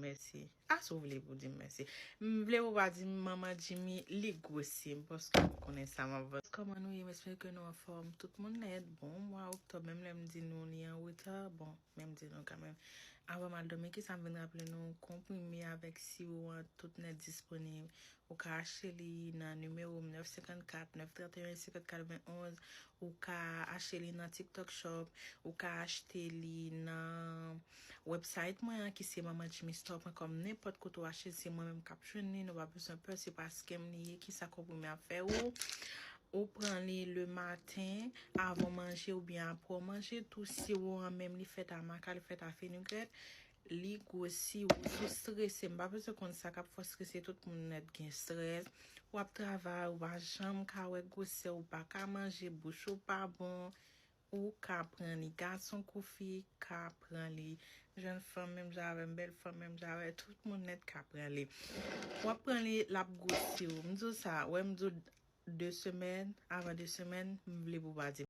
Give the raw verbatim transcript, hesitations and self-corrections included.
mèsi. A, si w vle pou di m mèsi. M vle pou pa di m manman Jimmy, li gwosi m, paske m konnen sa m ap vann. Kòman nou ye? M espere ke nou anfòm. Tout moun nèt. Bon, mwa oktòb, menm lè m di nou li an reta, bon, men m di nou kanmenm. Avan m al dòmi, kisa m vin raple nou? Konprime avèk siwo an, tout nèt disponib. Ou ka achte li nan nimewo m, nèf senkannkat, nèf trannteyen, senkannkat, venn onz. Ou ka achte li nan TikTok Shop. Ou ka achte li nan website mwen an, ki se Manman Jimmy Store pwen kòm. Nenpòt kote w achte, se mwen menm k ap jwenn li. Nou pa bezwen pè, se pa scam li ye. Kisa konprime ap fè ou? Ou pran li le maten, avan w manje oubyen apre w manje. Tou siwo an menm, li fèt a maka, li fèt a fenugrèt. Li gwosi w, si w strese, m pa bezwen konn sa k ap fè w strese, tout moun nèt gen strès. W ap travay, ou pa janm ka wè gwosè, ou pa ka manje, bouch ou pa bon, ou ka pran li. Gason kou fi ka pran li. Jèn fanm menm jan avè m, bèl fanm menm jan avè, tout moun nèt ka pran li. W ap pran li, l ap gwosi w. M di w sa, wè m di w de semèn, avan de semèn, m vle pou w pa di m.